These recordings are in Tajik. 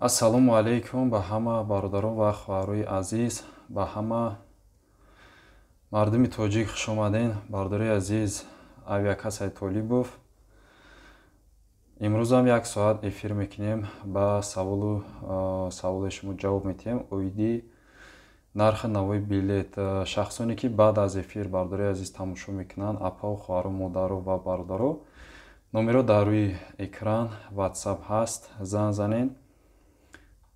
Ассалому алайкум ба ҳама бародарон ва хоҳарои азиз, ба ҳама мардуми тоҷик хуш омаден. Бародарои азиз, авиакассаи Толибов. Имрӯзам як соат эфир мекунем, ба саволи шумо ҷавоб медиҳем оиди нархи навои билет. Шахсоне ки баъд аз эфир, бародарои азиз, тамошо мекунанд, апау, хоҳару, модару ва бародаро, номеро дар рӯи экран WhatsApp ҳаст, занг занед.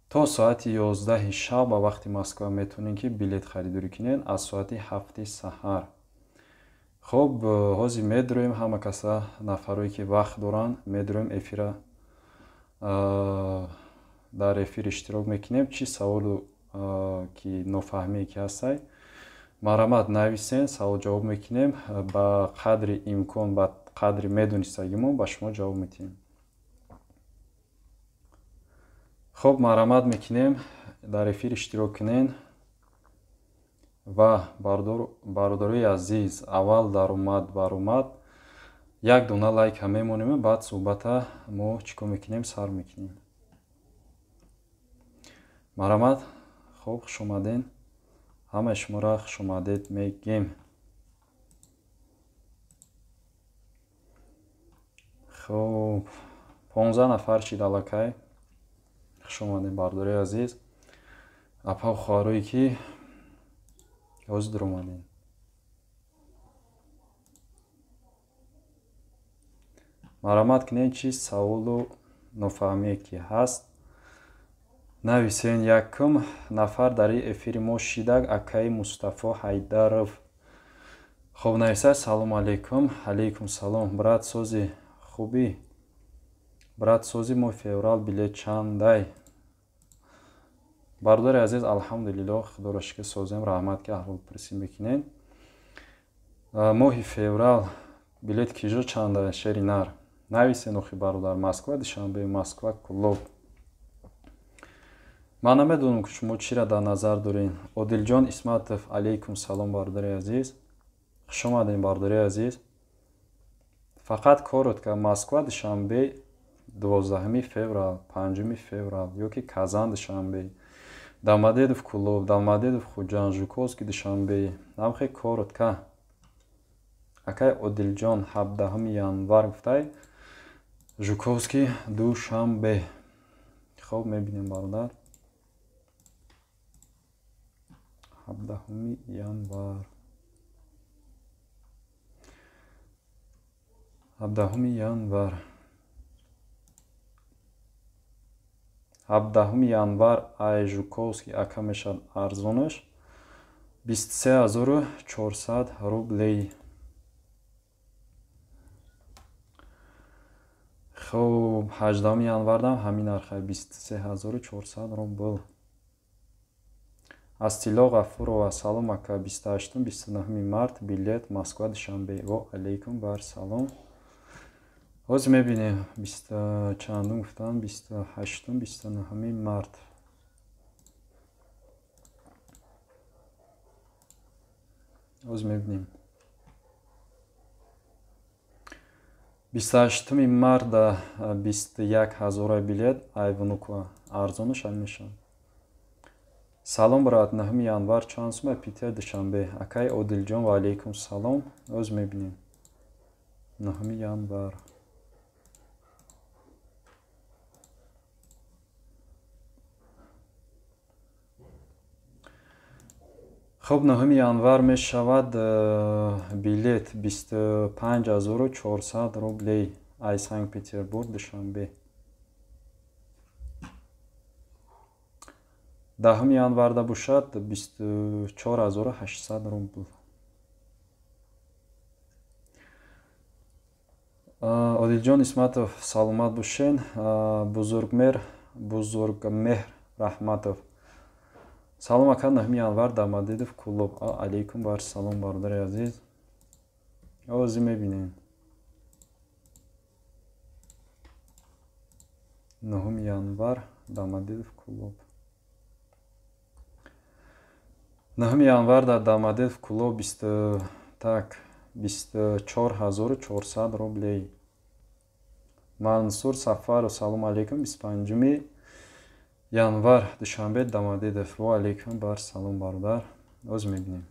То соати 11 шаб ба вақти Москва метавонед ки билет харидорӣ кунед, аз соати 7 саҳар. Хоб, ҳозир медроем ҳама каса, нафарое ки вақт доранд, медроем эфира, дар эфир иштирок мекунем. Чӣ саволу ки нофаҳмие ки ҳастай, марҳамат нависен, савол ҷавоб мекунем, ба қадри имкон, ба қадри медонистагимон ба шумо ҷавоб медиҳем. Хоб, марҳамат мекунем, дар эфир иштирок кунен. Ва бародарои азиз, аввал даромад баромад як дона лайка мемонем, баъд суҳбата мо чӣ кор мекунем, сар мекунем. Марҳамат. Хоб, хуш омаден, ҳамаи шуморо хушомадед мегем. Хоб, 15 нафар шид аллакай. Хуш омадем, бародарои азиз, апау, хоҳарое ки ҳозир даромадем. Марҳамат кунед, чӣ саволу нофаҳмие ки ҳаст, нависен. Якум нафар дар эфири мо шидак акаи Мустафо Ҳайдаров. Хоб, нависад: салому алайкум. Алайкум салом, брат, сози хубӣ? Брат, сози моҳи феврал билет чандай? Бародари азиз, алҳамдулиллоҳ, худоро шукр, созем, раҳмат ки аҳволпурсӣ мекунед. Моҳи феврал билет киҷо чанда, шери нар? Нависен охи бародар. Москва, Душанбе, Москва, Кулоб. Ман намедонам, ки шумо чиро дар назар доред. Одилҷон Исматов, алайкум салом, бародари азиз, хуш омадем, бародари азиз. Фақат коротко: Москва, Душанбе 12 феврал, 5 феврал, ё ки Казан, Душанбе, Домодедов, Кулоб, Домодедов, Хуҷанд, Жуковский, Душанбе, намхе коротко. Акай Одилҷон, 17 январ гуфтай, Жуковский, Душанбе. Хоб, мебинем, бародар, 17 январ, 17 январ, 17 январ ай Жуковский ака мешавад арзонаш 23 400 рублей. Хоб, 18 январдам ҳамин нарха, 23 400 рубл. Астило Ғафурова, салом ака, 28, 29 март билет Москва, Душанбе. Во алайкум бар салом. Ҳозир мебинем, бисту чандум гуфтам, 28, 29 март. Ҳозир мебинем. 28 марта 21 ҳазора билет ай Внуково, арзонаш ҳамин мешавад. Салом, брат, 9 январ чанд сума Питер, Душанбе? Акай Одилҷон, ва алайкум салом. Ҳозир мебинем. 9 январ. Хуб, 9 январ мешавад билет 25 400 рублей ай Санкт Петербург, Душанбе. 10 январда бошад 24 800 рубл. Одилҷон Исматов, саломат бошен. Бузургмер, Бузургмеҳр Раҳматов, салом ака, 9 январ Домодедово, Кулоб. Алейкум бар салом, бародари азиз, ҳозир мебинем. 9 январ Домодедово, Кулоб. 9 январ дар Домодедово, Кулоб так 24 400 рублей. Мансур Сафаров, салому алейкум, 25 январ Душанбе Домодедово. Ва алейкум бар салом бародар. Оз мебинем.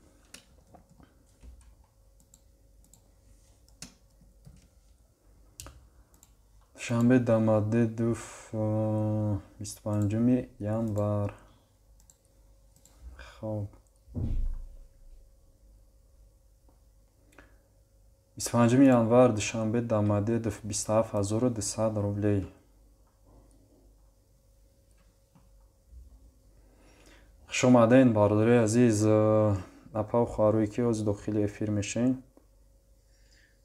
Душанбе Домодедово 25 январ. Хоб. 25 январ Душанбе Домодедово 27200 рублей. Хуш омадед бародари азиз, апаву хоҳарое ки ҳозир дохили эфир мешавем.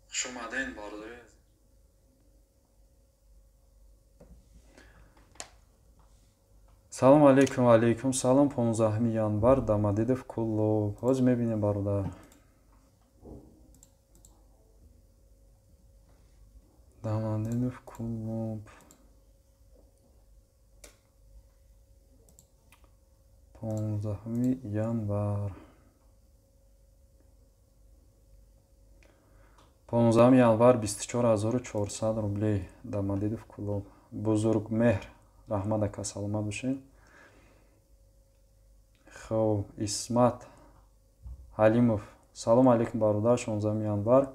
Хуш омадед бародари азиз. Салом алейкум, алейкум салом. 15 январ Домодедово Кӯлоб. Ҳозир мебинем бародар. Домодедово Кӯлоб 15 январ. 15 январ 24400 рублей Домодедово Кӯлоб. Бузургмеҳр раҳмат ака, саломат бошед. Хоб, Исмат Ҳалимов. Салом алейкум бародар, 16 январ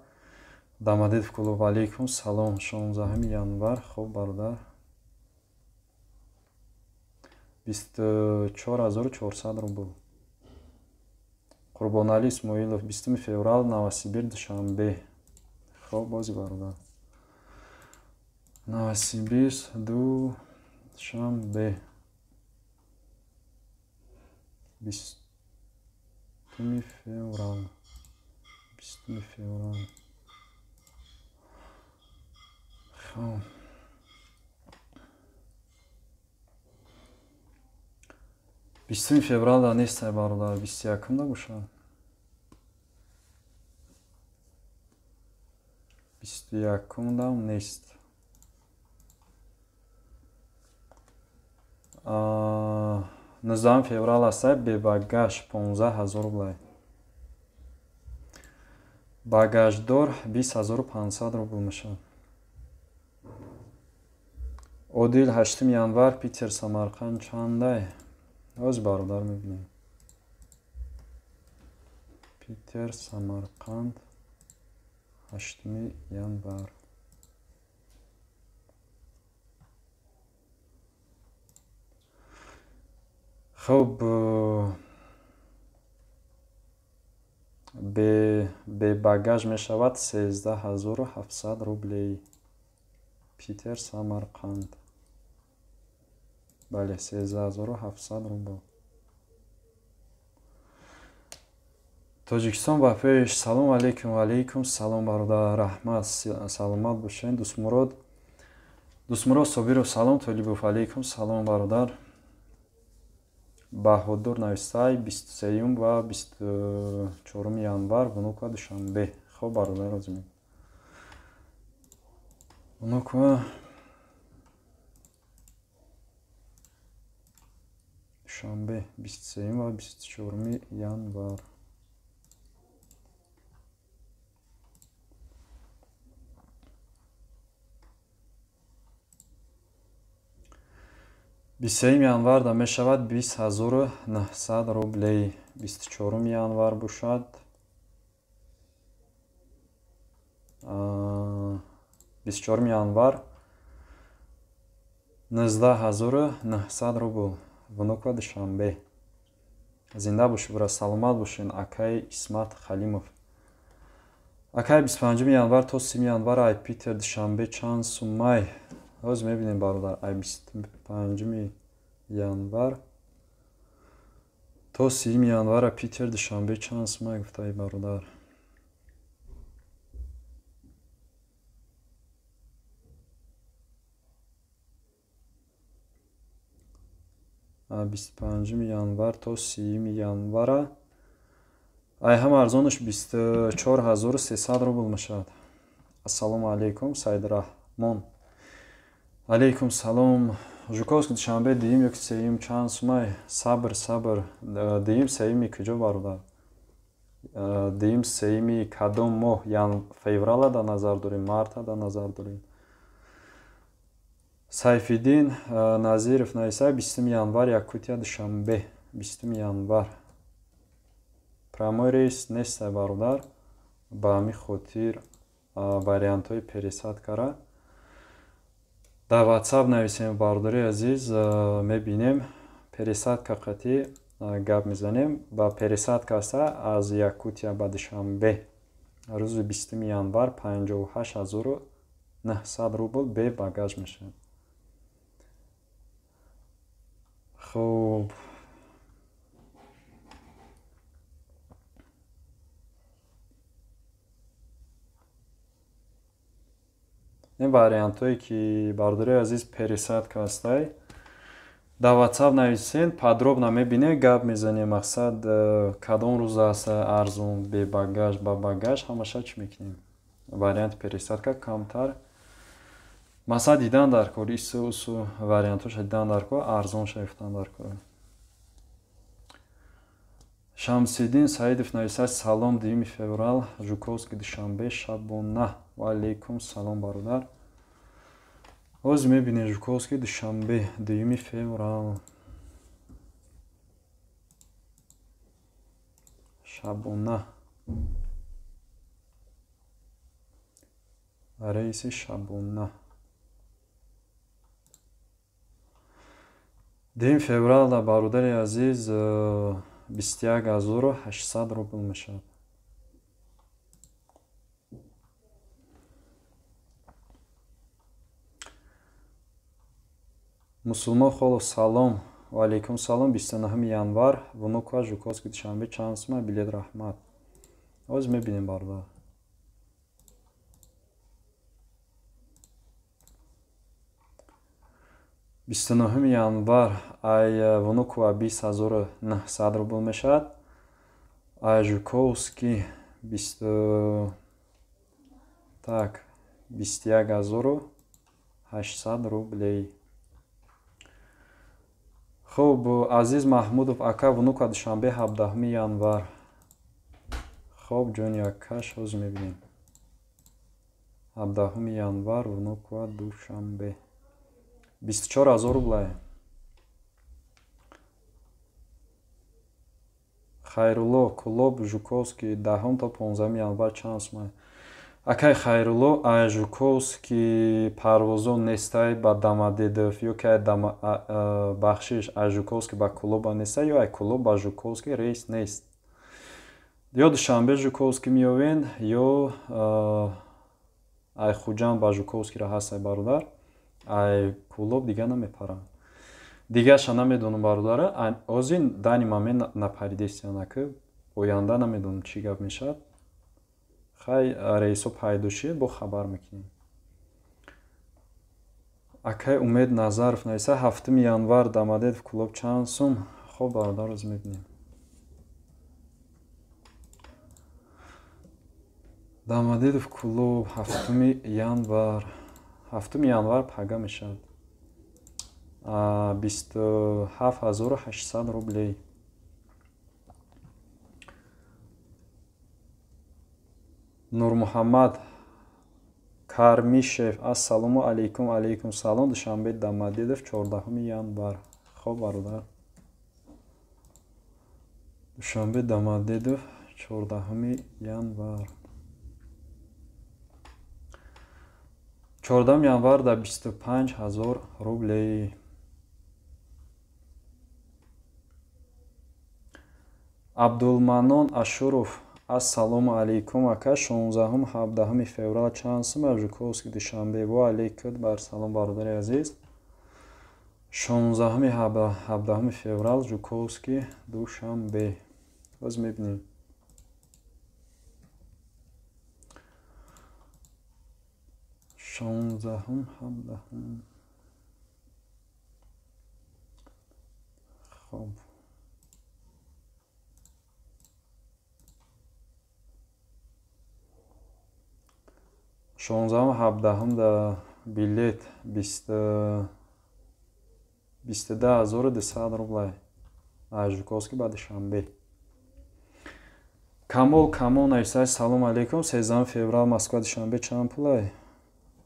Домодедово Кӯлоб. Алейкум салом. 16 январ. Хоб бародар, 24400 рубл. Қурбонали Исмоилов 20 феврал Новосибир Душанбе. Хоб бози бародар. Новосибирск Душанбе 20 феврал. 20 феврал. Хоб. 20 феврал нестай бародар, 21 набошад. 21 дам нест. 19 феврал астай бебагаж 15000 рублей. Багаждор 20500 рубл мешавад. Одил 8 январ Питер Самарқанд чандай? Ҳозир бародар мебинем. Питер Самарқанд 8 январ. Хоб, бебагаж мешавад 13700 рублей. Питер Самарқанд. Бале, 13700 рубл. Тоҷикистон ба пеш. Салом алейкум. Алейкум салом бародар, раҳмат, саломат бошед. Дӯстмурод Собиров салом. Толибов алейкум салом бародар. Баҳодур навистай 23 ва 24 январ Внуково Душанбе. Хоб бародар, розӣ. Внуково Душанбе 23 ва 24 январ. 23 январ да мешавад 20900 рублей. 24 январ бошад 24 январ 19900 рубл. Внуково Душанбе. Зинда бошед, бира, саломат бошед. Акай Исмат Халимов. Акай 25 январ то 30 январ ай Питер Душанбе чанд суммай? Ҳозир мебинем бародар, ай 25 январ то 30 январа Питер Душанбе чанд суммай гуфтаи бародар. А 25 январ то 30 январа ай ҳама арзонаш 24300 рубл мешавад. Ассалому алейкум Сайдраҳмон. Алейкум салом. Жуковск Душанбе дуюм ё сеюм чанд сумай? Сабр, сабр. Дуюм сеюми куҷо бародар? Дуюм сеюми кадом моҳ? Феврала дар назар дорем, марта дар назар дорем. Сайфиддин Назиров нависа 20 январ Якутия Душанбе. 20 январ. Прямой рейс нест, бародар. Ба ҳамин хотир вариантҳои пересадкара дар WhatsApp нависем, бародари азиз, мебинем. Пересадка қатӣ гап мезанем. Ба пересадка аста аз Якутия ба Душанбе. Рӯзи 20 январ 58 900 рубл бе багаж мешавад. Хуб, ин вариантҳое ки, бародари азиз, пересадка ҳастай, дар WhatsApp нависен, подробно мебинем, гап мезанем. Мақсад, кадом рӯз аст арзон, бе багаж, ба багаж, ҳамаша чӣ мекунем. Варианти пересадка камтар масалан дидан дар кор, ису усу вариантҳоша дидан дар кор, арзонша ёфтан дар кор. Шамсиддин Саидов нависад: салом, 2 феврал Жуковский Душанбе шабона. Ва алейкум салом, бародар. Ҳозир мебинем Жуковский Душанбе 2 феврал шабона, рейси шабона. 2 февралда, бародари азиз, 21 800 рубл мешавад. Мусулмон Холов, салом. Ва алейкум салом. 29 январ Внуково Жуковский Душанбе чанд сума билет, раҳмат. Ҳозир мебинем, бародар. 29 январ ай Внуково 20 900 рубл мешавад. Ай Жуковский бисту так 21 800 рублей. Хуб, Азиз Маҳмудов ака, Внуково Душанбе 17 январ. Хуб, ҷони акаш, ҳозир мебинем. 17 январ Внуково Душанбе 24 000 рублай. Хайрулло, Кӯлоб Жуковский 10 то 15 январ чанд сума? Акай Хайрулло, ай Жуковский парвозо нестай ба Домодедово ё ки ай, бахшиш, ай Жуковский ба Кӯлоба нестай ё ай Кӯлоб ба Жуковский рейс нест. Ё Душанбе Жуковский меёвен, ё ай Хуҷанд ба Жуковскийро ҳастай, бародар. Ай Кӯлоб дига намепарам. Дигаша намедонам, бародара. Ҳозир данный момент напаридестиан, ака, оянда намедонам чӣ гап мешавад. Хай, рейсҳо пайдо шид, бо хабар мекунем. Акай Умед Назаров нависа: 7 январ Домодедово Кӯлоб чанд сум? Хоб, бародар, ҳозир мебинем. Домодедово Кӯлоб 7 январ. 7 январ пага мешавад. 27 800 рублей. Нурмуҳаммад Кармишев, ассалому алайкум. Алайкум салом. Душанбе Домодедово 14 январ. Хоб, бародар. Душанбе Домодедово 14 январ. 14 январ да 25 000 рублей. Абдулманон Ашуров, ассалому алайкум, ака, 16, 17 феврал чанд сума Жуковский Душанбе? Ва алейкум бар салом, бародари азиз. 16, 17 феврал Жуковский Душанбе. Боз мебинем. 16, 17. Хоб. 16, 17 да билет 22 200 рублай. Аз Жуковский ба Душанбе. Камол Камол нависад: салом алейкум, 13 феврал Москва Душанбе чанд пулай?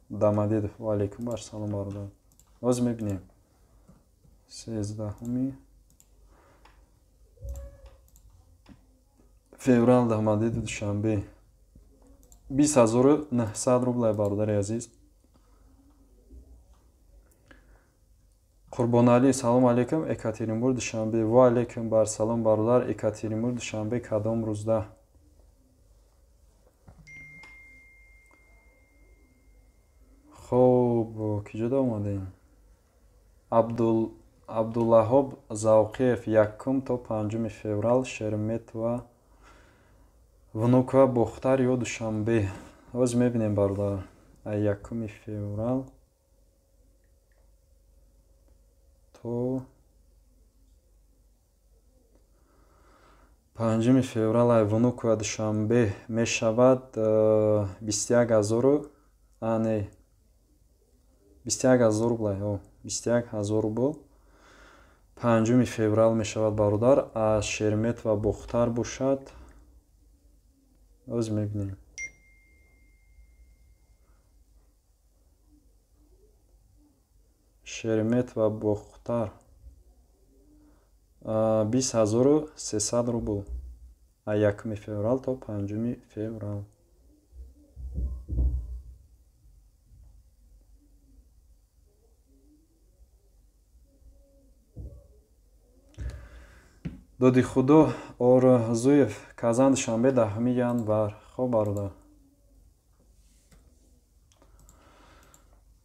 Домодедово. Ва алейкум бар салом, бародар. Ҳозир мебинем. 13 феврал Домодедово Душанбе 20900 рублай бародари азиз. Қурбоналӣ салом алейкум, Екатеринбург Душанбе. Ва алейкум бар салом бародар, Екатеринбург Душанбе кадом рӯзда? Хоб, киҷода омадем? Абдуллаҳоб Завқиев 1 то 5 феврал Шереметьево Внуково Бохтар ё Душанбе. Ҳозир мебинем бародар. 1 феврал то 5 феврал Внуково Душанбе мешавад 21000 не 21000 рубл, 21000 рубл. 5 феврал мешавад бародар. Аз Шереметьево Бохтар бошад. Ҳозир мебинем. Шереметьево Бохтар 20300 рубл. 1 феврал то 5 феврал. Доди Худо Орзуев Казан Душанбе 10 январ. Хоб бародар.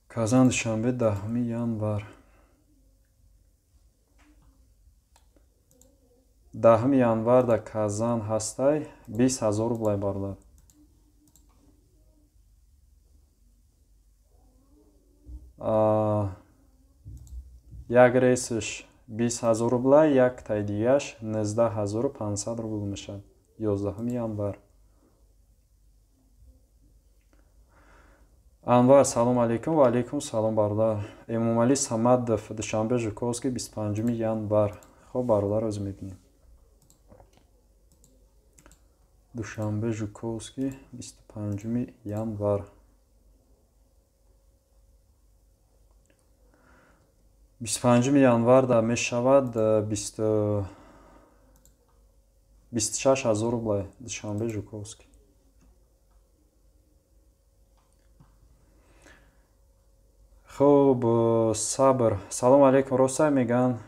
Казан Душанбе 10 январ. 10 январ да Казан ҳастай 20000 рублай бародар. Як рейсш 20000 рубла, як таи дигааш 19500 рубл мешавад. 11 январ. Анвар салом алейкум. Ва алейкум салом бародар. Эмомалӣ Самадов Душанбе Жуковский 25 январ. Хоб бародар, ҳозир мебинем. Душанбе Жуковский 25 январ. 25 январ да мешавад 26000 рублай Душанбе Жуковский. Хоб, Сабр салом алейкум. Ростай меган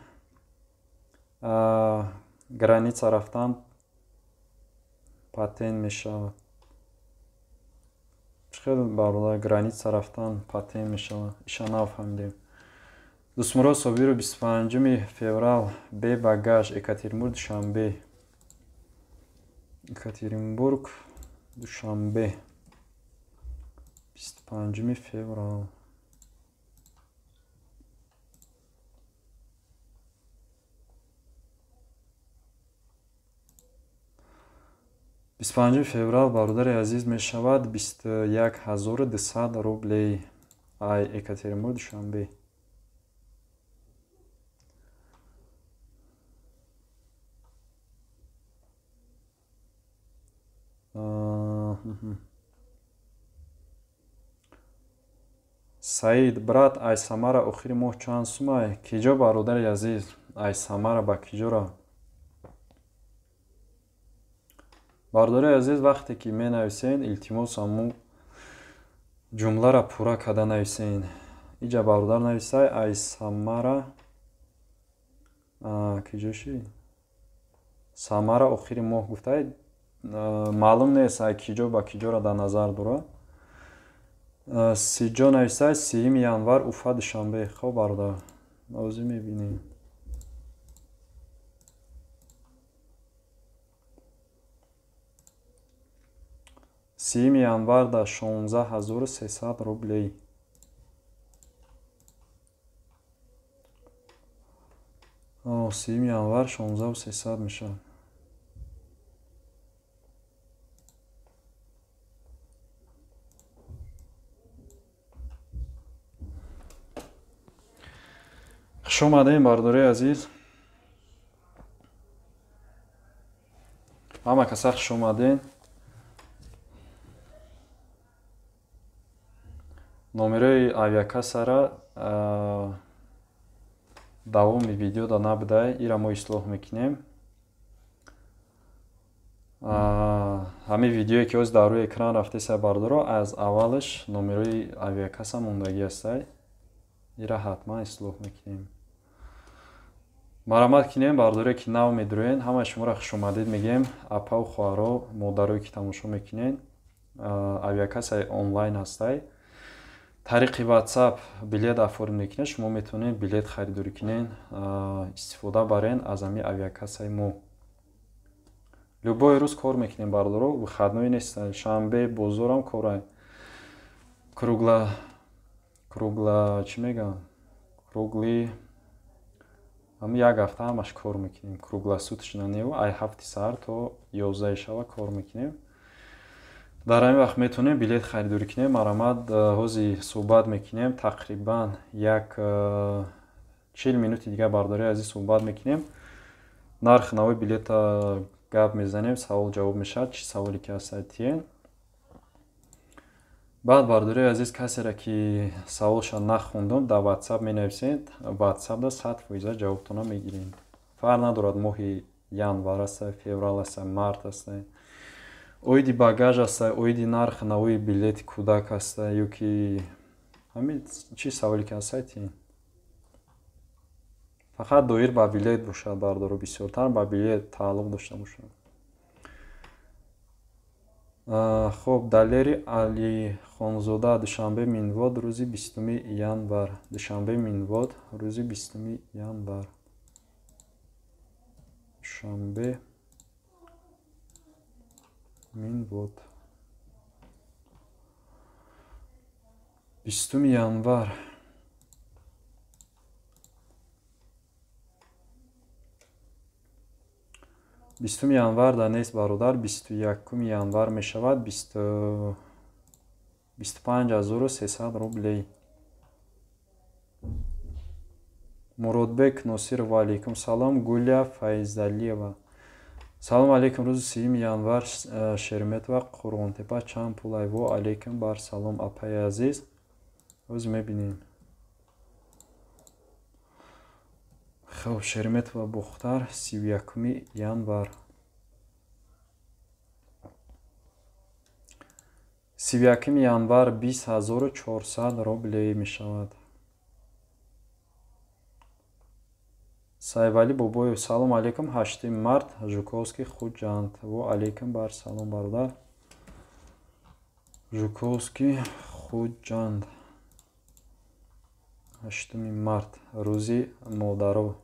граница рафтан патент мешавад. Чӣ хел бародар граница рафтан патент мешавад? Иша нафаҳмидем. Дустмурод Собиров 25 феврал бе багаж Екатеринбург Душанбе. Екатеринбург Душанбе 25 феврал. 25 феврал бародари азиз мешавад 21200 рублей. Ай Екатеринбург Душанбе. Саид брат, ай Самара охири моҳ чанд сумай? Киҷо бародари азиз? Ай Самара ба киҷора? Бародари азиз, вақте ки менависен, илтимос ҳамун ҷумларо пурра карда нависен. Иҷа бародар нависай ай Самара киҷо ши? Самара охири моҳ гуфтай, маълум нест ай киҷо ба киҷора дар назар дорад. Сиҷо нависай 30 январ Уфа Душанбе. Хоб бародар, ҳозир мебинем. 30 январ да 16300 рублей. 30 январ 16300 мешавад. Хуш омадем бародари азиз. Ҳама каса хуш омадем. Номерои авиакассара давоми видеода набудай, ира мо ислоҳ мекунем. Ҳамин видеое ки ҳозир дар рӯи экран рафтеса бардоро, аз аввалаш номерои авиакасса мондагӣ ҳастай. Ира ҳатман ислоҳ мекунем. Марамат кинем бардоре ки нав медурен, ҳамаи шуморо хушомадед мегӯем. Апаву хоҳаро, модарое ки тамошо мекунен, авиакассаи онлайн ҳастай. Тариқи WhatsApp билет оформ мекунед, шумо метавонед билет харидорӣ кунед, истифода барен аз ҳамин авиакассаи мо. Любой рӯз кор мекунем бардоро, выходной нест, шанбе бозорам корай. Кругла кругла чӣ мегӯям? Круглый ҳамин як ҳафта ҳамаш кор мекунем. Круглосуточно не, ай 7 саҳар то 11 шава кор мекунем. Дар ҳамин вақт метавонем билет харидорӣ кунем. Марамат ҳозир суҳбат мекунем, тақрибан як 40 минути дигар бардори азиз суҳбат мекунем. Нархи нави билета гап мезанем, савол ҷавоб мешавад, чӣ саволе ки ҳаст тиен. Баъд бардори азиз, касеро ки саволша нахондум, дар WhatsApp менависед, WhatsApp-да 100% ҷавобтона мегирем. Фарқ надорад моҳи январ аст, феврал аст, март аст. Оиди багаж аст, оиди нархи нави билети кӯдак аст, ё ки ҳамин чӣ саволе ки ҳаст тиен. Фақат доир ба билет бошад бардоро, бисёртар ба билет тааллуқ дошта бошад. Хоб, Далери Алихонзода, Душанбе Минвод, рӯзи 20 январ. Душанбе Минвод, рӯзи 20 январ. Душанбе Минвод. 20 январ. 20 январ да нест бародар, 21 январ мешавад 25300 рублей. Муродбек Носиров, ва алейкум салом. Гулия Файзалиева, салом алейкум. Рӯзи 30 январ Шереметьево Қурғонтепа чанд пул ай? Во алейкум бар салом апаи азиз. Ҳозир мебинем. Хоб, Шереметьево Бохтар, 31 январ. 31 январ 20400 рублей мешавад. Сайвали Бобоев, салом алейкум. 8 март, Жуковский, Хуҷанд. Во алейкум бар салом бародар. Жуковский, Хуҷанд. 8 март, рӯзи модаро.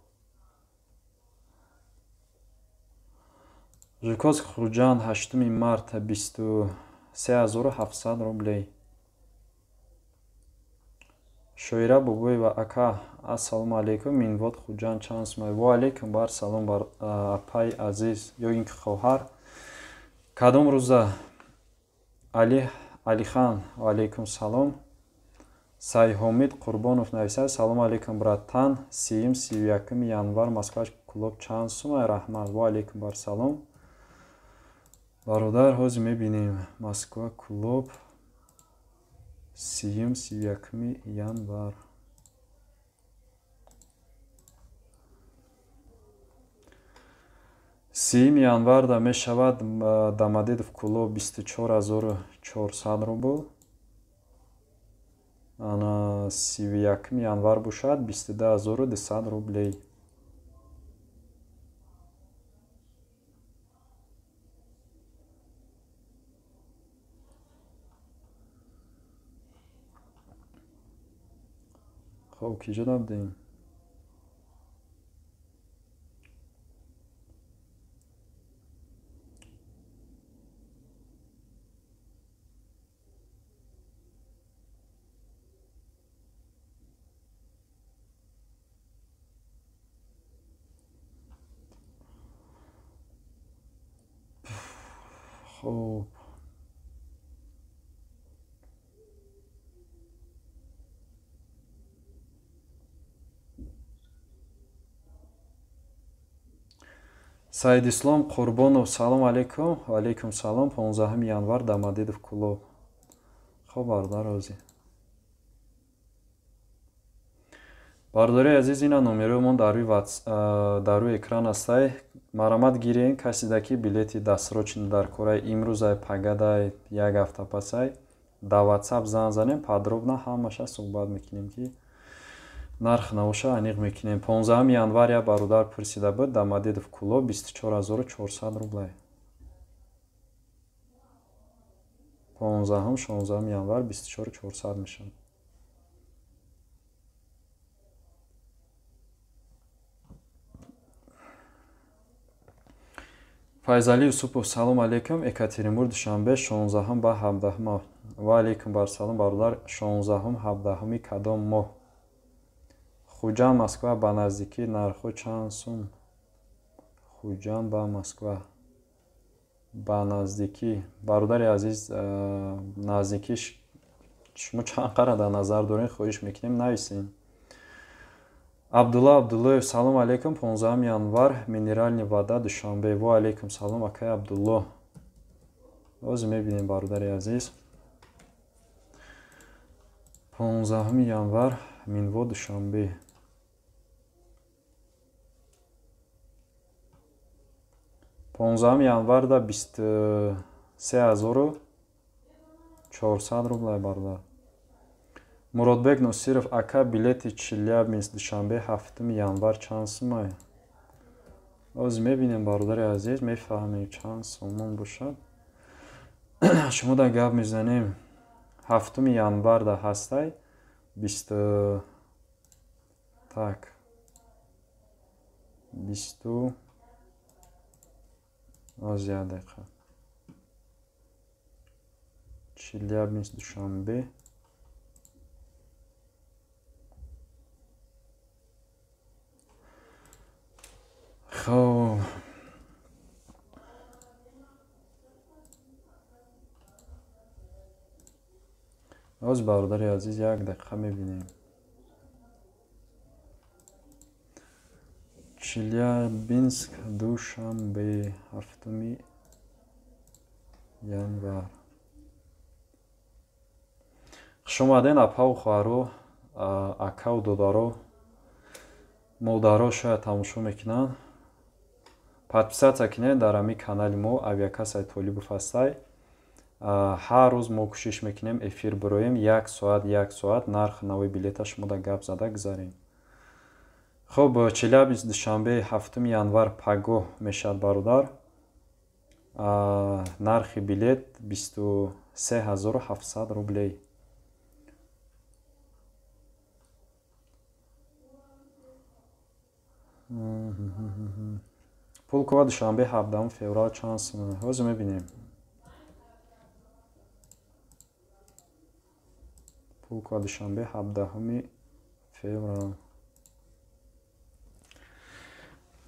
Жуковский, Хуҷанд, 8 март, 23700 рублей. Шоира Бобоева, ака, ассалому алейкум. Минвод, Хуҷанд чанд сумай? Во алейкум бар салом бар апаи азиз ё ин ки хоҳар. Кадом рӯза? Али Алихан, ва алейкум салом. Сайҳомид Қурбонов нависад: салом алейкум братан, 30-31 январ Москва клуб чанд сумай? Раҳмат. Во алейкум бар салом бародар. Ҳозир мебинем Москва клуб 30-31 январ. 30 январда мешавад Домодедово клуб 24400 рубл. Ана 31 январ бошад 22200 рублей. Хоб, киҷо набудем? Хоб, Саидислом Қурбонов, салом алейкум. Ва алейкум салом. 15 январ Домодедово клуб. Хоб бародар, розӣ. Бародари азиз, ина номерои дар рӯи экран ҳастай. Марамат гирен, каседа ки билети дастрочни дар кораи имрӯзай, пагадай, як ҳафта пасай, дар WhatsApp занг занем, подробно ҳамаша суҳбат мекунем, ки нарх навоша аниқ мекунем. 15 январ як бародар пурсида буд, Домодедово Кӯлоб 24400 рублай. 15 16 январ 24400 мешавад. Файзали Юсупов, салом алейкум. Екатеринбург, Душанбе, 16 ба 17. Ва алейкум барсалом, бародар. 16 17 кадом моҳ? Хуҷанд, Москва ба наздикӣ нархҳо чанд сум? Хуҷанд ба Москва ба наздикӣ. Бародари азиз, наздикӣ шумо чанд қара дар назар доред, хоҳиш мекунем нависем. Абдулла Абдуллоев, салом алейкум. 15 январ, Минеральная вода, Душанбе. Ва алейкум салом, акай Абдулло. Ҳозир мебинем, бародари азиз. 15 январ, Минво, Душанбе. 15 январда 23400 рублай, бародар. Муродбек Носиров, ака, билети Челябинск, Душанбе, 7 январ чанд сумай? Ҳозир мебинем, бародари азиз, мефаҳмем чанд сомон бошад. Шумо да гап мезанем. 7 январда ҳастай 20 так 20 аз як дақиқа. Челябинск, Душанбе. Хоб, ҳозир бародари азиз як дақиқа мебинем. Челябинск, Душанбе, 7 январ. Хуш омаден, апаву хоҳаро, акаву додаро, модаро шояд тамошо мекунанд. Подписаться кунед дар ҳамин канали мо, Авиакассаи Толибов ҳастай. Ҳар рӯз мо кӯшиш мекунем эфир бироем, як соат, як соат нарх нави билета шумо да гап зада гузарем. Хоб, Челябинск, Душанбе, 7 январ пагоҳ мешавад, бародар. Нархи билет 23700 рублей. Пулково, Душанбе, 17 феврал чанд сум? Ҳозир мебинем. Пулково, Душанбе, 17 феврал.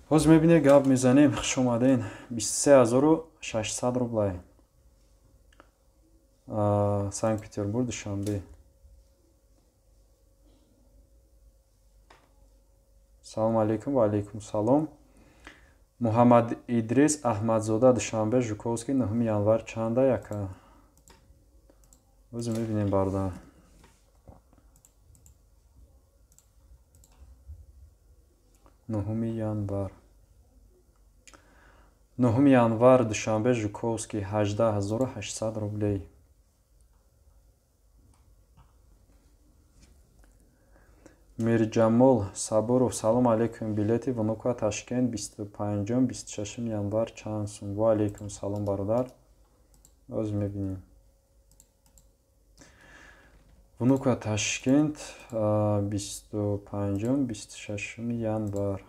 Ҳозир мебинем, гап мезанем. Хуш омаден. 23600 рублай. Санкт-Петербург, Душанбе. Салом алейкум. Ва алейкум салом. Муҳаммад Идрис Аҳмадзода, Душанбе, Жуковский, 9 январ чанда яка? Ҳозир мебинем, бародар. 9 январ. 9 январ, Душанбе, Жуковский, 18800 рублей. Мирҷамол Сабуров, салом алейкум. Билети Внуково, Ташкент, 25 26 январ чанд сум? Ва алейкум салом, бародар. Ҳозир мебинем. Внуково, Ташкент, 25 26 январ.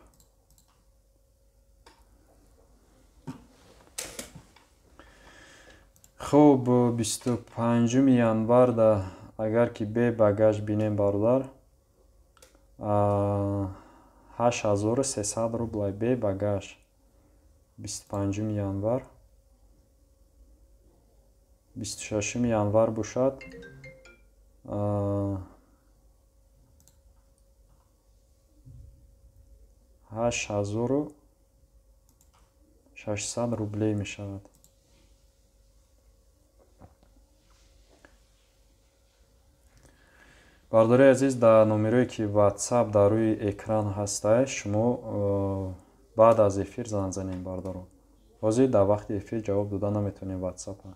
Хоб, 25 январда агар ки бе багаж бинем, бародар, 8300 рублай бе багаж. 25 январ. 26 январ бошад 8600 рублей мешавад. Бародари азиз, дар номерое ки WhatsApp дар рӯи экран ҳастай, шумо баъд аз эфир занг занед, бародаро. Ҳозир дар вақти эфир ҷавоб дода наметавонем WhatsApp-а.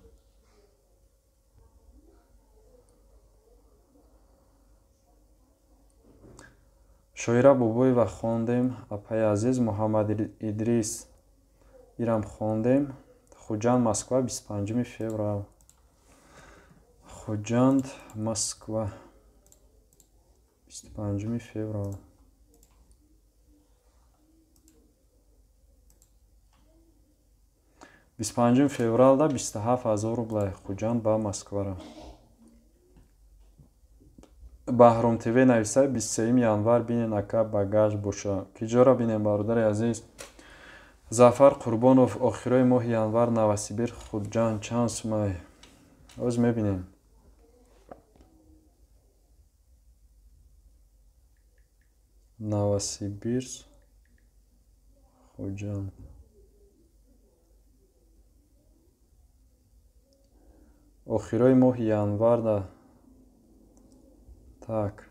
Шоира Бобоева хондем, апаи азиз. Муҳаммад Идрис ирам хондем. Хуҷанд Москва 25 феврал. Хуҷанд Москва 25 феврал. 25 февралда 27 000 рублай Хуҷанд ба Москвара. Баҳром ТВ нависай 23 январ бинен ака багаж боша. Киҷора бинем, бародари азиз? Зафар Қурбонов, охирои моҳи январ Новосибир Хуҷанд чанд сумай? Оз мебинем. Новосибирск Хуҷанд. Охирои моҳи январда так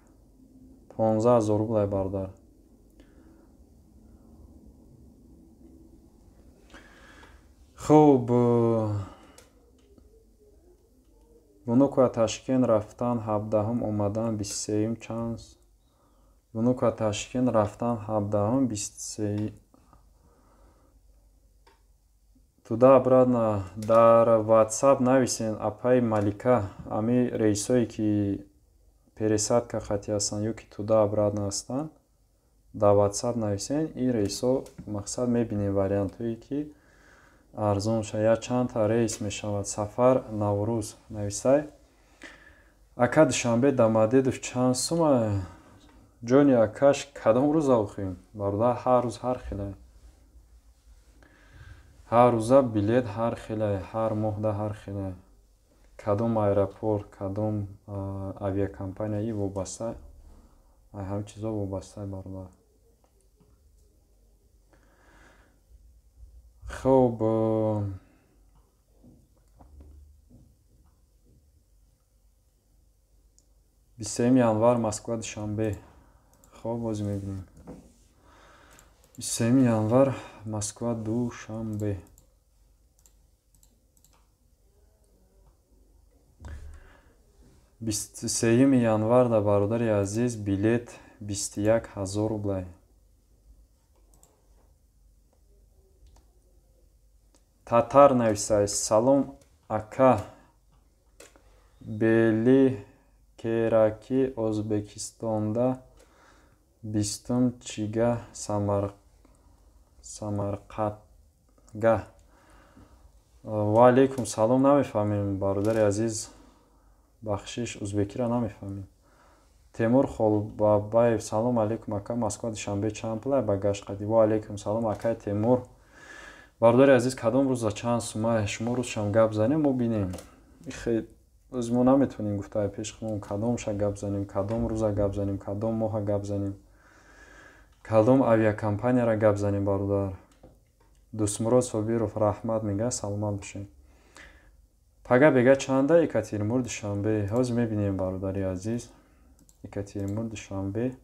15 000 рублай, бародар. Хуб, Внуково Ташкент рафтан 17-ум, омадан 23-ум чанд? Внуково Ташкент рафтан 17-ум, 23 туда обратно. Дар WhatsApp нависен апаи Малика, ами рейсое ки пересадка хати ҳастанд ё ки туда обратно ҳастанд, дар WhatsApp нависен. Ин рейсҳо мақсад мебинем вариантҳое ки арзон шавад. Я чандта рейс мешавад. Сафар Наврӯз нависай. Ака Душанбе Домодедово чанд сума? Ҷони акаш, кадом рӯза охӯем? Бародар, ҳар рӯз ҳар хелай. Ҳар рӯза билет ҳар хелай, ҳар моҳда ҳар хелай. Кадом аэропорт, кадом авиакомпания и вобаста, ҳамин чизо вобаста, бародар. Хуб, 23 январ Москва Душанбе. Хуб, боз мебинем. 23 январ Москва Душанбе. 23 январ да, бародари азиз, билет 21 000 рублай. Татар нависай. Салом ака, Бели Кераки Ӯзбекистонда 20 чига Самарқандга. Ва алейкум салом. Намефаҳмем, бародари азиз, бахшиш, ӯзбекиро намефаҳмем. Темур Холбабаев, салом алейкум ака, Москва Душанбе чанд пулай багаж қади? Ва алейкум салом, акай Темур. Бародари азиз, кадом рӯза чанд сума? Шумо рӯзшам гап занем, мо бинем. Оз мо наметавонем гуфта пеш худмон кадомша гап занем, кадом рӯза гап занем, кадом моҳа гап занем, кадом авиакомпанияра гап занем, бародар. Дӯстмурод Собиров, раҳмат мега, саломат бошед. Пага бега чанда Екатеринбург Душанбе? Ҳозир мебинем, бародари азиз. Екатеринбург Душанбе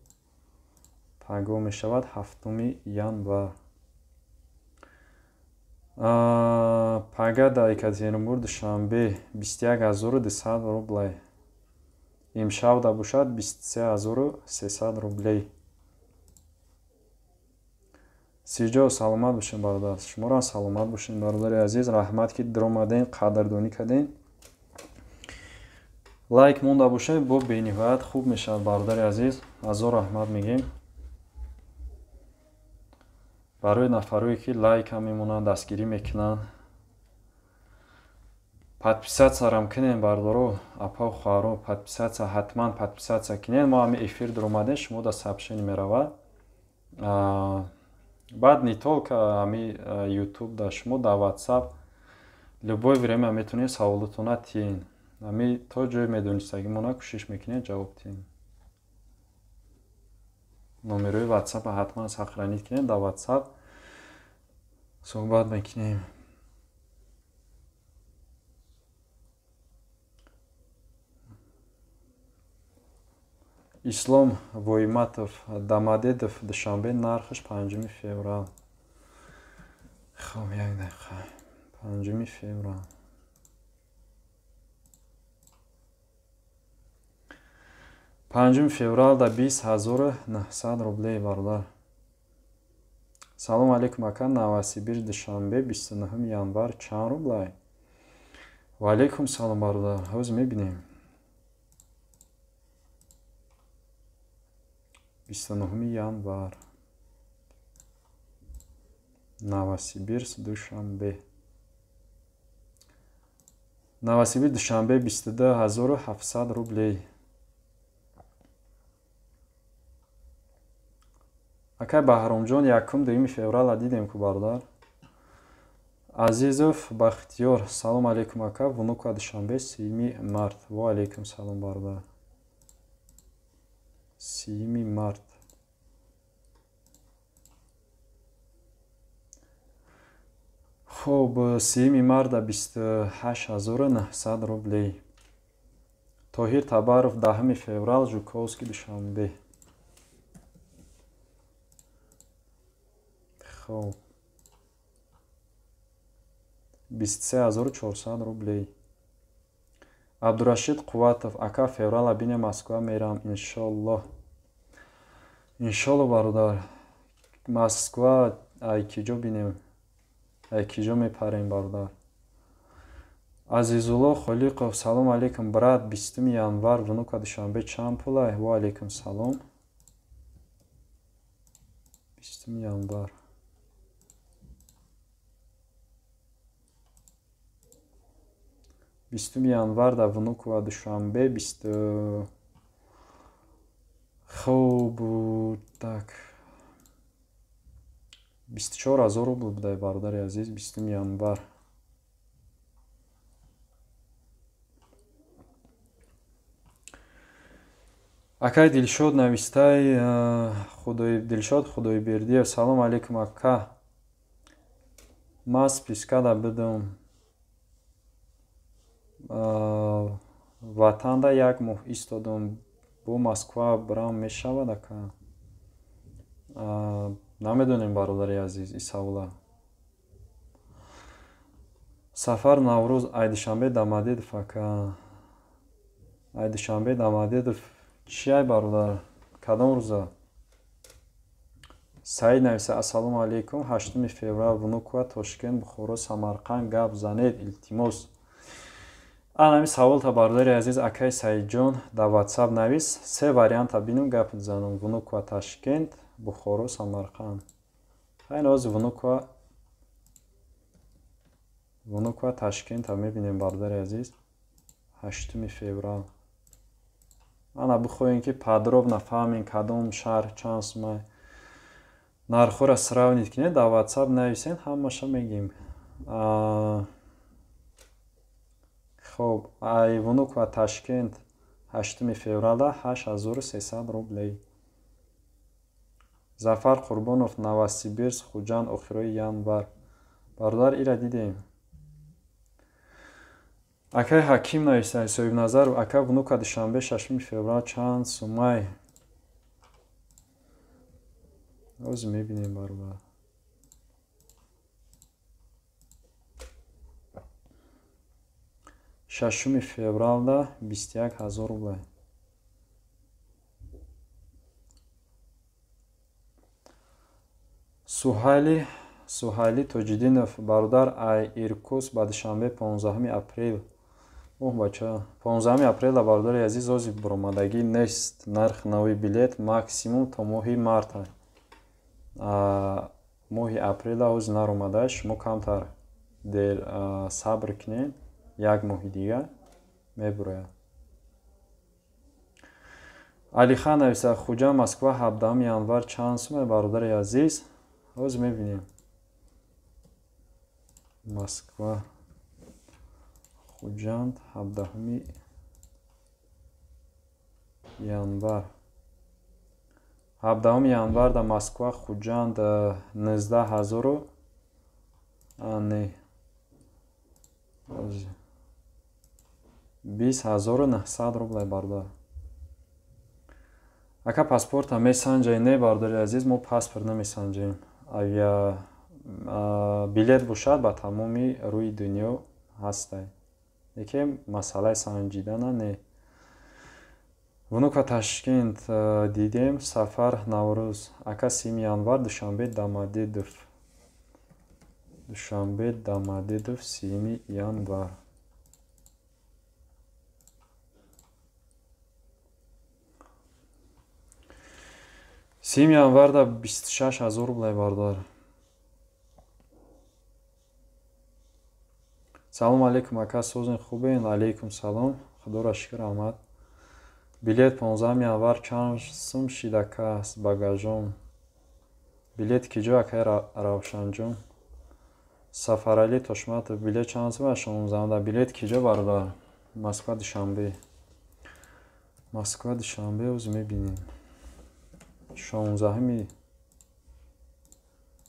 паго мешавад 7 январ. Пага дар Екатеринбург Душанбе 21 200 рублай. Имшаб да бошад 23 300 рублей. Сиҷо, саломат бошед, бародар. Шуморо саломат бошед, бародари азиз. Раҳмат ки даромадем, қадрдонӣ кардем. Лайк монда бошед, бо бениҳоят хуб мешавад, бародари азиз. Ҳазор раҳмат мегем барои нафарое ки лайкам мемонанд, дастгирӣ мекунанд. Подписатсиярам кунем, бародаро, апау хоҳаро, подписатсия ҳатман подписатсия кунем. Мо ҳами эфир даромадем, шумо дар сообщение меравад. Баъд не только ҳами YouTube да, шумо дар WhatsApp любое время метавонед саволотона тиҳен. Ҳами то ҷое медонистагимона кӯшиш мекунем ҷавоб диҳем. Номерои WhatsApp ҳатман сохранить кунед, дар WhatsApp суҳбат мекунем. Ислом Воиматов, Домодедово, Душанбе, нархаш 5 феврал. Хоб, як дақиқа. 5 феврал. 5 феврал да 20 900 рублей, бародар. Салом алейкум, ака, Новосибирск, Душанбе, 29 январ чанд рублай? Ва алейкум салом, бародар. Ҳозир мебинем. 29 январ. Новосибирск, Душанбе. Новосибирск, Душанбе 22 700 рублей. Акай Баҳромҷон, 1-2 феврала дидем ку, бародар. Азизов Бахтиёр, салом алейкум, ака, Внуково, Душанбе, 30 март. Ва алейкум салом, бародар. 30 март. Хоб, 30 марта 28 900 рублей. Тоҳир Табаров, 10 феврал, Жуковский, Душанбе. Хоб, 23 400 рублей. Абдурашид Қувватов, ака, феврала бине, Москва мерам, иншоллоҳ. Иншолло, бародар. Москва ай киҷо бинем? Ай киҷо мепарем, бародар? Азизулло Холиқов, салом алейкум, брат, 20 январ, Внуково, Душанбе чанд пулай? Ва алейкум салом. 20 январ. 20 январ дар Внуково, Душанбе бисту, хоб, так, 24 000 рубл будай, бародари азиз, 20 январ. Акай Дилшод навистай, Дилшод Худойбердиев, салом алейкум, ака, ман спискада будам, ватанда як моҳ истодам, бо Москва бирам мешавад, ака? Намедонем, бародари азиз, ин савола. Сафар Наврӯз, ай Душанбе Домодедово, ака. Ай Душанбе Домодедово чи ай, бародар, кадом рӯза? Саид нависа, ассалому алейкум, 8 феврал, Внуково, Тошкент, Бухоро, Самарқанд гап занед, илтимос. Ана ҳамин саволта, бародари азиз, акаи Саидҷон, дар Ватсап навис, се варианта бинум, гап занам: Внуково, Ташкент, Бухоро, Самарқанд. Хайр, ҳозир Внуково, Ташкента мебинем, бародари азиз, 8 феврал. Ана бихоҳем, ки подробно фаҳмем, кадом шаҳр чанд сумай, нархҳоро сравнить кунед, дар Ватсап нависед, ҳамаша мегӯем. Хоб, ай Внуково, Ташкент 8 феврала 8300 рублей. Зафар Қурбонов, Новосибирск, Хуҷанд, охирои январ. Бародар, ира дидем. Акаи Ҳаким нависта, Соҳибназаров, ака, Внуково, Душанбе, 6 феврал чанд сумай? Ҳозир мебинем, бародар. 6 февралда 21 000 рублей. Суҳайли Тоҷиддинов, бародар, ай Иркутск ба Душанбе 15 апрел. Оҳ, бача, 15 апреля, бародари азиз, ҳозир баромадагӣ нест. Нархи нави билет максимум то моҳи марта. Моҳи апреля ҳозир наромада, шумо камтар дер сабр кунед, як моҳи дигар мебурояд. Алихан нависа, Хуҷанд, Москва, 17 январ чанд сумай, бародари азиз? Ҳозир мебинем. Москва, Хуҷанд, 17 январ. 17 январ дар Москва, Хуҷанд 19 000-у не, 20 900 рублей, бародар. Ака паспорта месанҷем? Не, бародари азиз, мо паспорт намесанҷем. Авиа билет бошад, ба тамоми рӯи дунё ҳастай. Лекин масъалаи санҷидана не. Внука Ташкент дидем, Сафар Наврӯз. Ака 7 январ Душанбе Домодедово. Душанбе Домодедово 7 январ. 7 январда 26 000 рублай, бародар. Салом алейкум, ака, созен хубен? Алейкум салом. Худоро шукр, раҳмат. Билет 15 январ чанд сум шид, ака, с багажом? Билет киҷо, акай Равшанҷон? Сафарали Тошматов, билет чанд сум аст 16-да? Билет киҷо, бародар? Москва Душанбе. Москва Душанбе оз мебинем. 16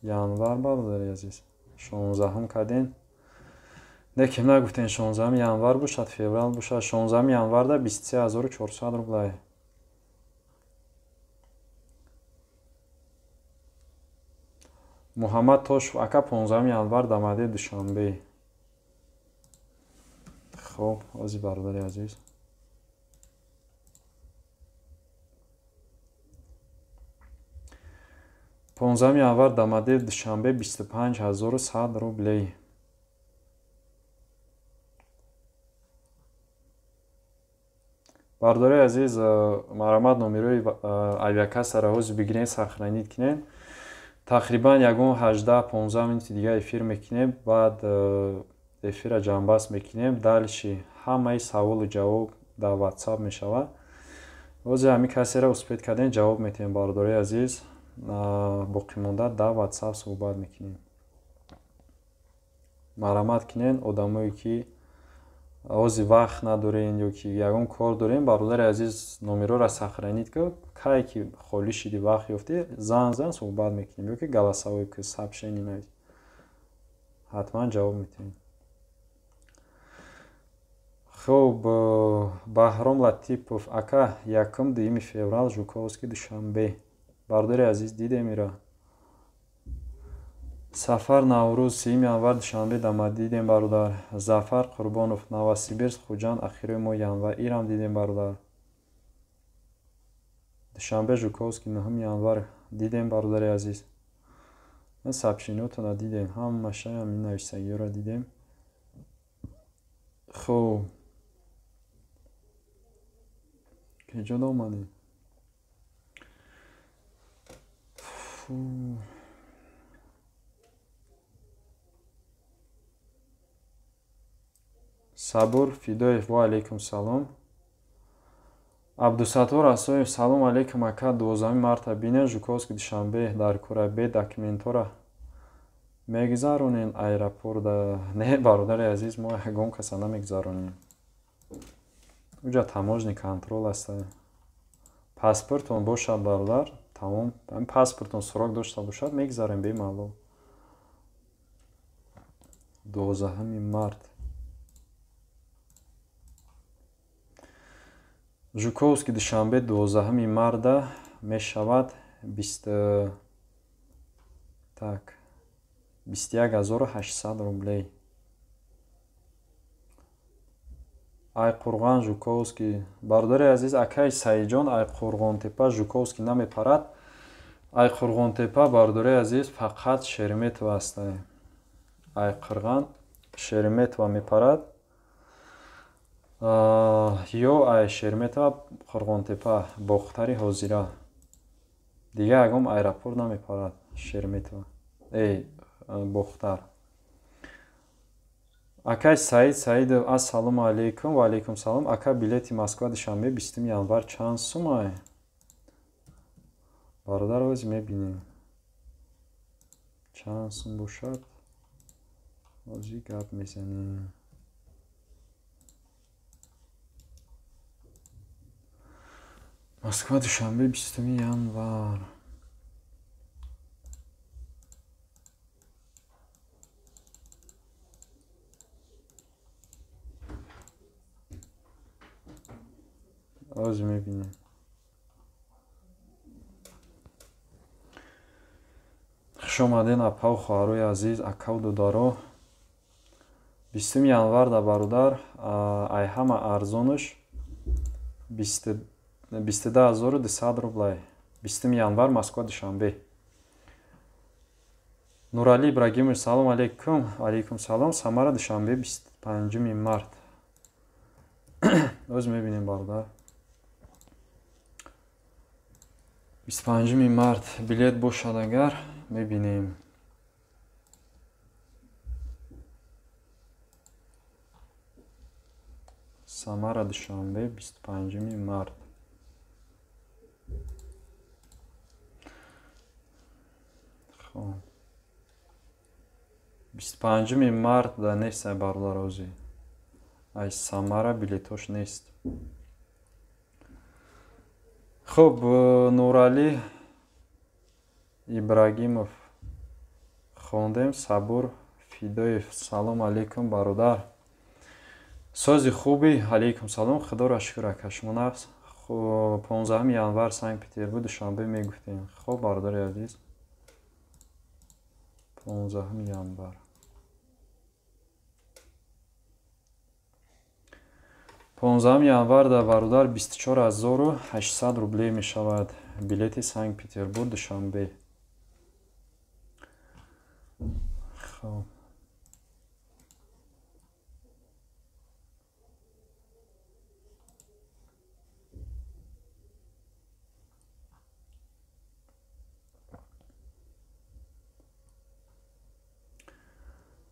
январ, бародари азиз. 16 каден. Лекин нагуфтем 16 январ бошад, феврал бошад. 16 январда 23400 рублай. Муҳаммад Тошев, ака 15 январ Дамаде Душанбе. Хоб, ози бародари азиз. 15 январ Дамаде Душанбе 25100 рублей. Бародари азиз, марамат номерои авиакассаро ҳозир бигирен, сохранить кунед. Тақрибан ягон 18-15 минути дига эфир мекунем, баъд эфирро ҷамъбаст мекунем. Дальше ҳамаи саволу ҷавоб дар WhatsApp мешавад. Ҳозир ҳамин кассеро успед кардем, ҷавоб метиҳем, бародари азиз. Боқимонда дар WhatsApp суҳбат мекунем. Марамат кунед, одамое ки ҳозир вақт надорем ё ки ягон кор дорем, бародари азиз, номерора сохранить кун, кае ки холӣ шиди, вақт ёфтӣ, зан зан суҳбат мекунем ё ки голосовой ки сообщение навис, ҳатман ҷавоб метиҳем. Хуб, Баҳром Латипов, ака 1-2 феврал Жуковский Душанбе. Бародари азиз, дидем ира. Сафар Наврӯз 7 январ Душанбе Дамад дидем, бародар. Зафар Қурбонов, Новосибирск Хуҷанд ахирои моҳи январ ирам дидем, бародар. Душанбе Жуковский 9 январ дидем, бародари азиз. Сообщениётонро дидем, ҳамаша ҳамин нависагиёро дидем. Хуб, киҷо омадем? Сабур Фидоев, ва алейкум салом. Абдусаттор Асоев, салом алейкум, ака, 12 марта бинен Жуковский Душанбе дар Курабе документора мегузаронен аэропорта? Не, бародари азиз, мо ягон каса намегузаронем. Уҷа таможни контрол аст. Паспортон бошад, бародар, тамом. Паспортон срок дошта бошад, мегузарем бемалол. 12 март. Жуковский Душанбе 12 марта мешавад 21800 рублей. Айқурған Жуковский. Бародари азиз, акаи Саидҷон, Айқурғонтепа Жуковский намепарад. Айқурғонтепа, бародари азиз, фақат Шереметьево аст. Айқурған Шереметьево мепарад. Ё ай Шереметьево Қурғонтепа Бохтари ҳозира. Дигар ягон аэропорт намепарад Шереметьево. Бохтар. Акай Саид Саидов, ассалому алейкум, ва алейкум салом. Ака, билети Москва Душанбе 20 январ чанд сумай? Бародар, ҳозир мебинем. Чанд сум бошад? Ҳозир гап мезанем. Москва Душанбе 20 январ. Ҳозир мебинем. Хуш омаден апаву хоҳарои азиз, акаву додаро. 20 январ да бародар, ай ҳама арзонаш 22200 рублай. 20 январ Москва Душанбе. Нурали Ибрагимович, салом алейкум. Алейкум салом. Самара Душанбе 25 март. Оз мебинем бародар. 25 март билет бошад агар мебинем. Самара Душанбе 25 март. Хоб. 25 март да нест ай бародар ози. Ай Самара билетош нест. Хоб, Нурали Ибрагимов хондем. Сабур Фидоев, салом алейкум бародар. Сози хуби, алейкум салом, худоро шукр ака, шумо нафс. 15 январ Санкт-Петербург Душанбе мегуфтем. Хоб бародари азиз, 15 январ. 15 январ да бародар 24800 рублей мешавад билети Санкт-Петербург Душанбе. Хоб.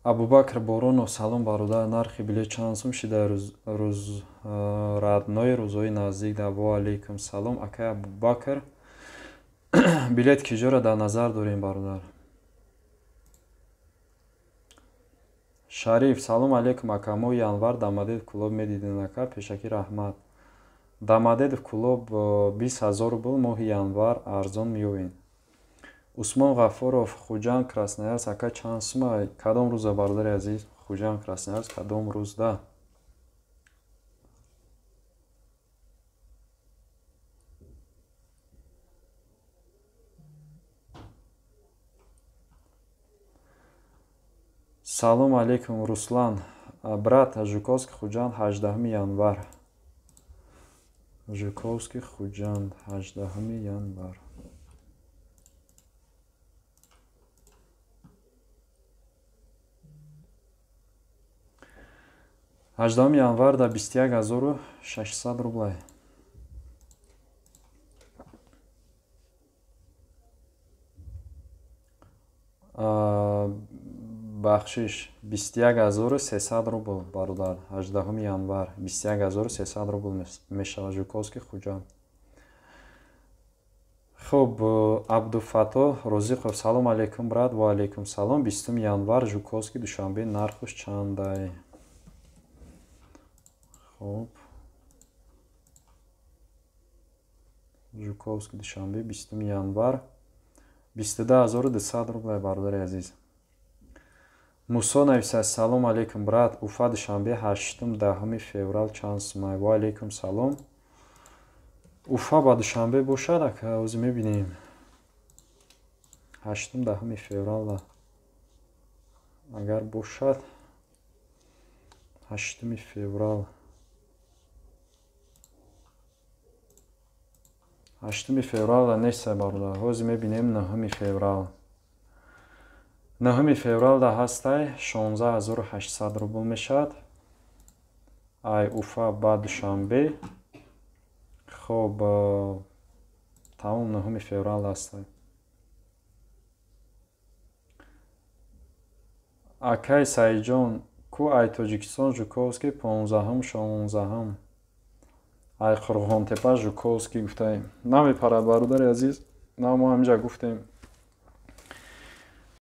Абубакр Боронов, салом бародар, нархи билет чанд сум шида рӯз радной рӯзҳои наздик да? Ва алейкум салом акай Абубакр. Билет киҷоро дар назар дорем бародар? Шариф, салом алейкум ака, моҳи январ Дамадедов клуб медидем ака, пешакӣ раҳмат. Дамадедов клуб 20 000 рубл моҳи январ арзон меёвем. Усмон Ғафуров, Хуҷанд Красноярск, ака чанд сума? Кадом рӯза бародари азиз? Хуҷанд Красноярск кадом рӯзда? Салом алейкум Руслан, брат, Жуковский Хуҷанд 18 январ. Жуковский Хуҷанд 18 январ. 18 январ да 21600 рублай. Бахшиш 21300 рубл бародар. 18 январ 21300 рубл мешавад Жуковский Хуҷанд. Хоб, Абдуфато Розиқов, салом алейкум брат, ва алейкум салом. 20 январ Жуковский Душанбе нархуш чандай? Хоб, Жуковский Душанбе 20 январ 22200 рублай бародари азиз. Мусо нависад, салом алейкум брат, Уфа Душанбе 8-10 феврал чанд сумай? Ва алейкум салом. Уфа ба Душанбе бошад ака, ози мебинем. 8-10 феврал агар бошад 8 феврал. 8 феврал нест бародар, ҳозир мебинем 9 феврал. 9 феврал да ҳастай 16800 рубл мешавад. Ай Уфа ба Душанбе. Хоб, тамом 9 феврал ҳастай. Акай Саидҷон, ку ай Тоҷикистон Жуковский 15-м 16-м. Ай Қурғонтепа Жуковский гуфтаем. Намепарад бародари азиз, на мо ҳаминҷа гуфтем.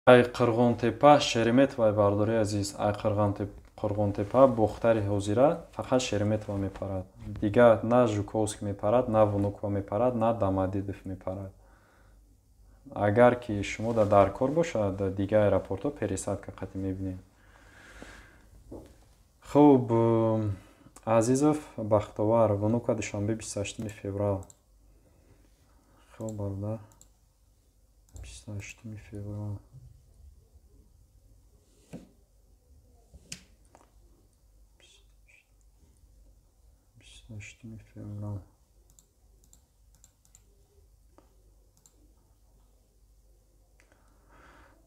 Ай Қурғонтепа Шереметьево бародари азиз, ай Қурғонтепа Бохтари ҳозира фақат Шереметьево мепарад. Дигар на Жуковский мепарад, на Внуково мепарад, на Домодедово мепарад. Агар ки шумо дар кор бошад, дигар аэропортҳо пересадка қатъи мебинем. Хуб, Азизов Бахтовар, Внуково Душанбе 28 феврал. Хуб бародар. 28 феврал. 28 феврал.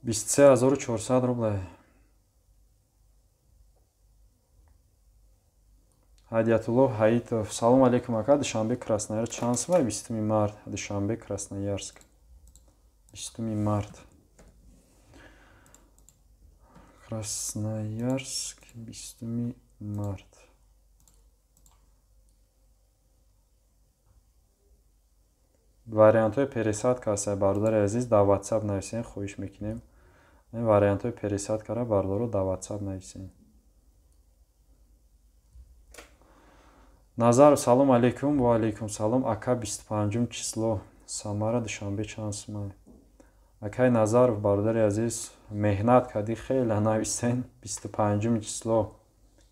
23400 рублей. Ҳадиятулло Ҳаитов. Салом алейкум, ака. Душанбе Красноярск чанд сумай? 20 март. Душанбе Красноярск. 20 март. Красноярск 20 март. Вариантҳои пересадка ҳастанд, бародари азиз, дар WhatsApp нависен, хоҳиш мекунем. Ин вариантҳои пересадкаро бародаро дар WhatsApp нависен. Назар, салом алейкум, ва алейкум салом. Ака 25 число Самара Душанбе чанд сумай? Акай Назаров, бародари азиз, меҳнат кардӣ, хеле нависен. 25 число.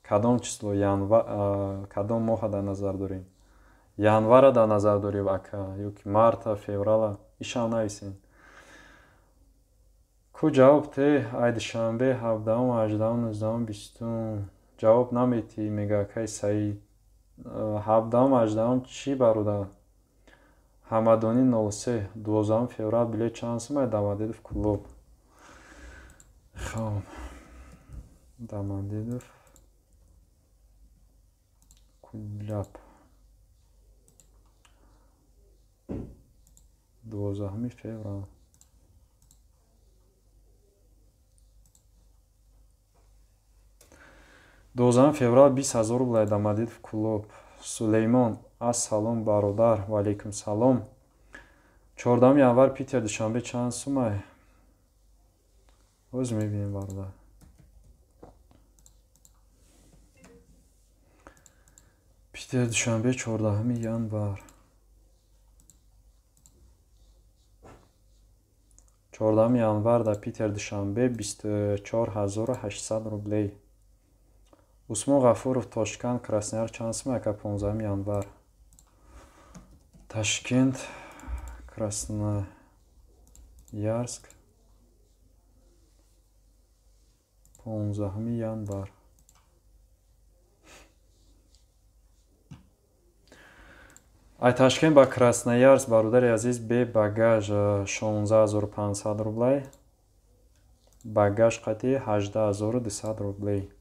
Кадом число? Январ, кадом моҳа дар назар дорем? Январа дар назар дорем, ака, ё ки марта, феврала, ишам нависен. Ку ҷавоб те, ай Душанбе 17, 18, 19, 20 ҷавоб наметӣ, мега акай Саид. 17, 18 чӣ бародар? Ҳамадонӣ 03, 12 феврал билет чанд сумай? Домодедов клуб. Хоб, Домодедов клуб. 12 феврал. 12 феврал 20000 рублей Домодедов клуб. Сулеймон, ассалом бародар, ва алейкум салом. 14 январ Питер Душанбе чанд сумай? Ҳоз мебинем, бародар. Питер Душанбе 14 январ. 14 январ дар Питер Душанбе 24800 рублей. Усмон Ғафуров, Тошканд, Краснояр чанд сумай, ака? 15 январ. Ташкент, Красноярск, 15 январ. Ай Ташкент ба Красноярск, бародари азиз, бе багаж 16500 рублей, багаж қатъи 18200 рублей.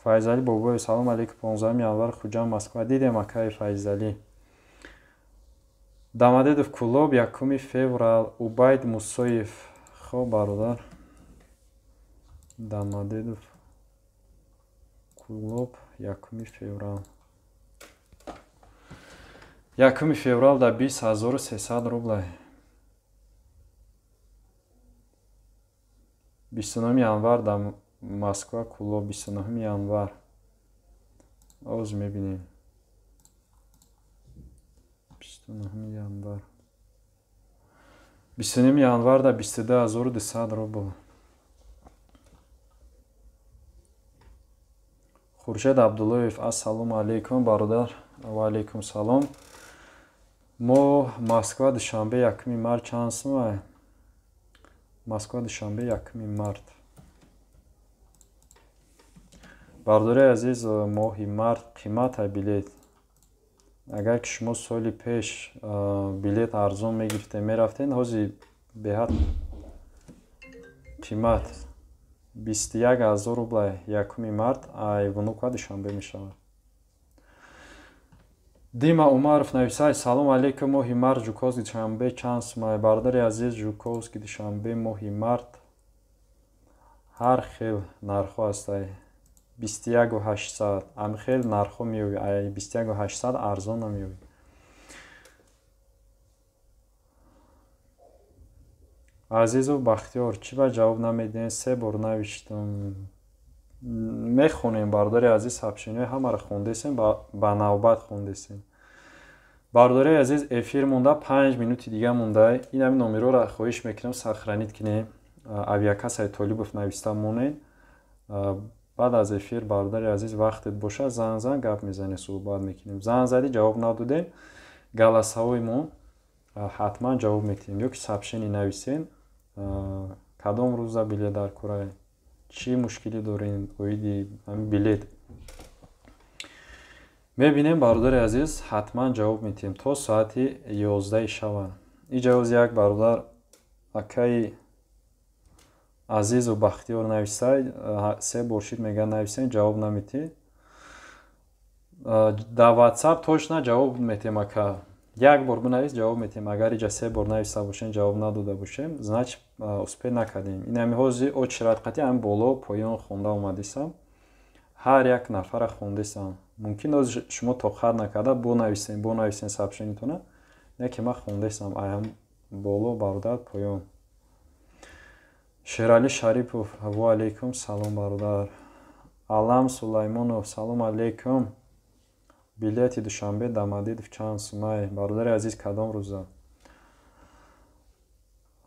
Файзалӣ Бобоев, салом алейкум, 15 январ Хуҷанд, Москва. Дидем, акаи Файзалӣ. Домодедов клуб 1 феврал. Убайд Мусоев. Хоб, бародар. Домодедов клуб 1 феврал. 1 феврал дар 20300 рублей. 29 январ дар Москва клуб 29 январ. Оз мебинем. 29 январ. 29 январ дар 22200 рубл. Хуршед Абдуллоев, ассалому алейкум, бародар, ва алейкум салом. Мо Москва Душанбе 1 март чанд сумай? Москва Душанбе 1 март. Бародари азиз, моҳи март қимата билет. Агар ки шумо соли пеш билет арзон мегирифтем, мерафтен, ҳозир беҳад қимат 21000 рублей 1 март ай Внуково Душанбе мешавад. Дима Умаров нависай, салом алейкум, моҳи март Жуковский Душанбе чанд сумай? Бародари азиз, Жуковский Душанбе моҳи март ҳар хел нархҳо ҳастай. 21800 ам хел нархҳо меёвӣ, ай 21800 арзон намеёвӣ. Азизов Бахтиёр, чӣ ба ҷавоб намедиҳем? 3 бор навиштам. Мехонем, бародари азиз, сообщениҳои ҳамаро хондесем, ба навбат хондесем. Бародари азиз, эфир монда 5 минути дига монда. Ин ҳамин номерҳоро хоҳиш мекунам сохранить кунем. Авиакассаи Толибов нависта монед. Баъд аз эфир, бародари азиз, вақтет бошад, занг зан, гап мезанем, суҳбат мекунем. Занг задӣ, ҷавоб надодем, голосовоймон ҳатман ҷавоб метиҳем. Ё ки сообщение нависен, кадом рӯза билет дар кора, чӣ мушкилӣ дорем оиди ҳамин билет. Мебинем, бародари азиз, ҳатман ҷавоб метиҳем то соати 11 шава. Иҷа як бародар акаи Азизу Бахтиёр нависай, се бор шид мега нависен, ҷавоб наметиҳ. Дар WhatsApp точно ҷавоб метиҳем, ака. Як бор бинавис, ҷавоб метиҳем. Агар иҷа се бор нависта бошем, ҷавоб надода бошем, значит успеҳ накардем. Ин ҳами ҳози очередь қатӣ ҳами боло поён хонда омадисам. Ҳар як нафара хондисам. Мумкин ҳози шумо тоқат накарда бо нависен сообщениятона, не ки ман хондисам айам боло, бародар, поён. Шералӣ Шарипов, ва алейкум салом, бародар. Алам Сулаймонов, салом алейкум. Билети Душанбе Домодедово чанд сумай? Бародари азиз, кадом рӯза?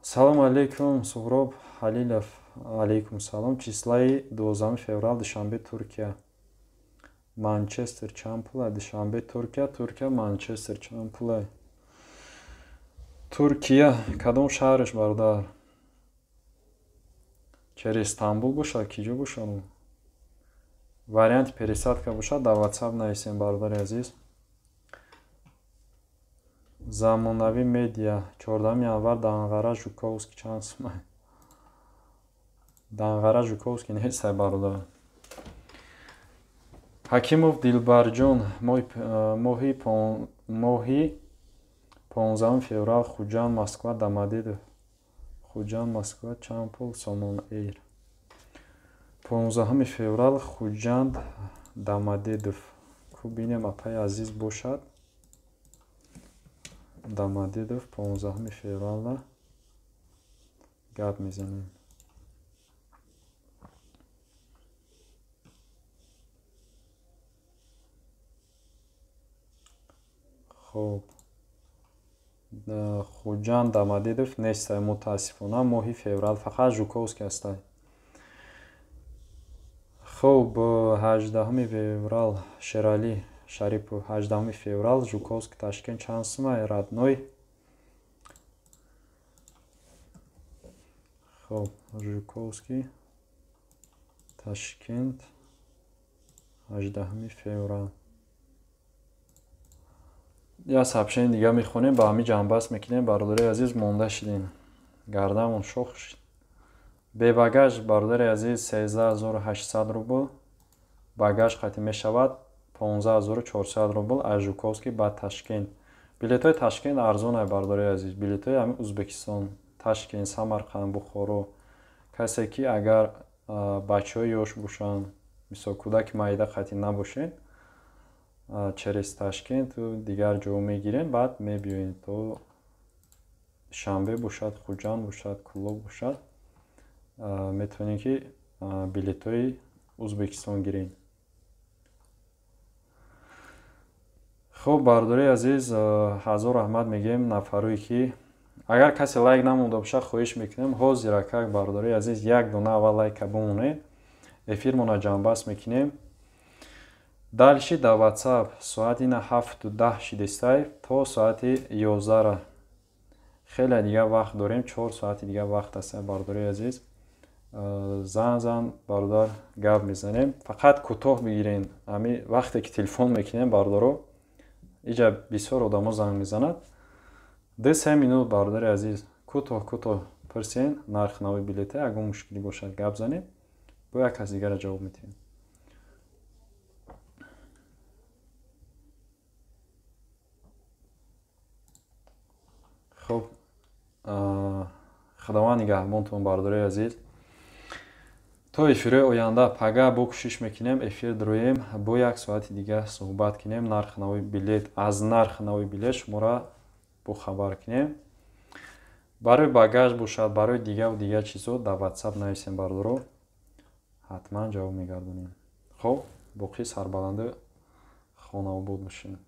Салом алейкум, Суҳроб Ҳалилов. Алейкум салом. Числаи 12 феврал, Душанбе, Туркия. Манчестер чанд пулай? Душанбе, Туркия, Туркия, Манчестер чанд пулай? Туркия кадом шаҳраш, бародар? Через Стамбул бошад, ки ҷо бошад? Варианти пересадка бошад, дар WhatsApp нависем, бародари азиз. Замонавӣ медиа, 14 январ, Данғара, Жуковский чанд сумай? Данғара, Жуковский нестай, бародар. Ҳакимов Дилбарҷон, моҳи 15 феврал, Хуҷанд, Москва, Домодедово. Хуҷанд, Москва чанд пул Сомон Эйр? 15 феврал, Хуҷанд, Домодедово. Ку бинем, апаи азиз бошад. Домодедово 15 февралда гап мезанем. Хоб, Хуҷанд, Домодедово нестай, мутаассифона, моҳи феврал фақат Жуковский ҳастай. Хоб, 18 феврал, Шералӣ Шарипов, 18 феврал, Жуковский, Ташкент чанд сумай, родной? Хоб, Жуковский, Ташкент, 18 феврал. Як сообщение дига мехонем, ба ҳамин ҷамъбаст мекунем, бародари азиз, монда шидем. Гардамон шох шид. Бебагаж, бародари азиз, 13 800 рубл, багаж қатӣ мешавад 15 400 рубл аз Жуковский ба Ташкент. Билетҳои Ташкент арзонай, бародари азиз. Билетҳои ҳамин Узбекистон, Ташкент, Самарқанд, Бухоро. Касе ки агар бачаҳои ёш бошанд, мисол кӯдаки майда қатӣ набошед, через Ташкенту дигар ҷо мегирем, баъд мебиёем то Душанбе бошад, Хуҷанд бошад, Кӯлоб бошад, метавонем ки билетҳои Узбекистон гирем. Хуб, бародари азиз, ҳазор раҳмат мегӯем нафарое ки агар касе лайк намонда бошад, хоҳиш мекунем, ҳозир акак, бародари азиз, як дона аввал лайка бимонед, эфирмонро ҷамъбаст мекунем. Дальше дар WhatsApp соати ина 7:10 шидестай, то соати 11-ра хеле дига вақт дорем, 4 соати дига вақт аст, бародари азиз. Зан зан, бародар, гап мезанем. Фақат кӯтоҳ бигирен. Ҳами вақте ки телефон мекунем, бародаро, иҷа бисёр одамо занг мезанад. 2-3 минут, бародари азиз, кӯтоҳ кӯтоҳ пурсен нархи нави билета, ягон мушкилӣ бошад, гап занем, бо як кас дигара ҷавоб медиҳем. Хуб, Худованд нигаҳбонтон, бародари азиз, то эфирҳои оянда. Пага бо кӯшиш мекунем, эфир дароем, бо як соати дига суҳбат кунем, нархи нави билет, аз нархи нави билет шуморо бохабар кунем. Барои багаж бошад, барои дигаву дигар чизҳо дар WhatsApp нависем, бародаро, ҳатман ҷавоб мегардонем. Хуб, боқӣ сарбаланду хонаобод бошед.